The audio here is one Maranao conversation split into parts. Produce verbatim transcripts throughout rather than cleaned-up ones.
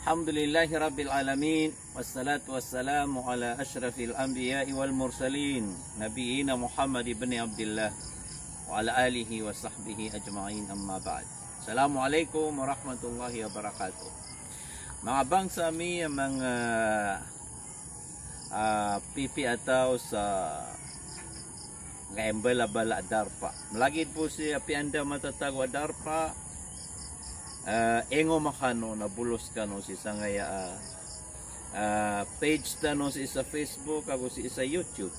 Alhamdulillahi Rabbil Alamin. Wassalatu wassalamu ala ashrafil anbiya'i wal mursalin, Nabiyyina Muhammad ibn Abdillah, wa ala alihi wa sahbihi ajma'in, amma ba'd. Assalamu alaikum warahmatullahi wabarakatuh. Manga bangsa mi a manga, ah, pipiya taw sa kaimbala-bala a darpa. Malagid bo si apiya anda matatago a darpa, ah, ingoma kano na bolos kano sii sangkaya, ah, ah, page tano sii sa Facebook ago sii sa YouTube.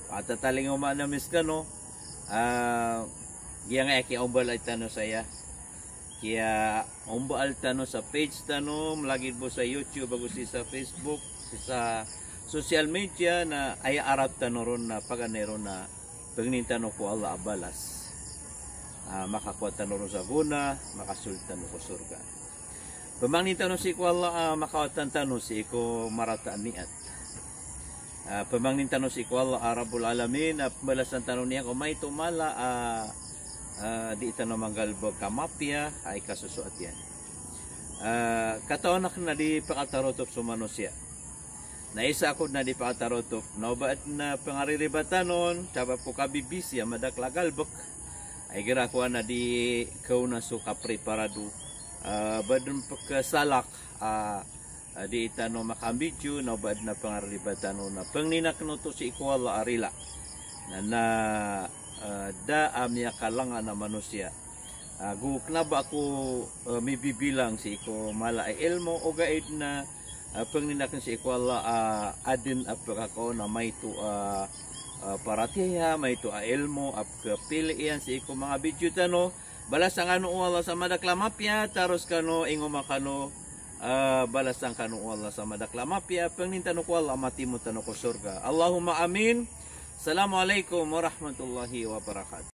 Patatalingoma ami skano, ah, giyangkaya kiyaombala tano saya. Kiyaombala tano sa page tano, malagid bo sa YouTube ago sii sa Facebook, sii sa social media na aya arap tano ron na paganay ron na pangnin tano ko Allah a balas. Ah, makakowa tano ron sa gona, makasold tano ko sorga. Pamangnin tano sii ko Allah a makawatan tano sii ko marata a niyat. Ah, pamangnin tano sii ko Allah a Rabbul Alamin a pembalasan tano niyan ko maito mala a, ah, di tano manggalebek a mapiya a ikasosoat iyan. Ah, katawan akn na di pakatarotop so manosiya. Na isa ako dn a di pakatarotop, na oba dn a pangariribat anon, sabap ko kabibisi a madakl a galebek. Ay igira ako a na di kaona so kapreparado, ah, ba dn pekasalak, ah, ah, di tano makambidyo, na oba dn a pangariribat anon, na pangnin akn oto sii ko Allah a rila. Na, na, ah, da a miyakalangan a manosiya. Ah, go kna ba ako, ah, mibibilang sii ko mala a ilmo, ogaid na, ah, pangnin akn sii ko Allah, ah, adn a pekakaona maito, ah, ah, paratiyaya, maito a ilmo a pekapili iyan sii ko manga video tano. Balasan kano o Allah sa madakl a mapiya, taros kano, ingoma kano, ah, balasan kano o Allah sa madakl a mapiya, pangnin tano ko Allah a matimo tano ko sorga. Allahumma amin. Assalamu alaikum warahmatullahi wabarakatuh.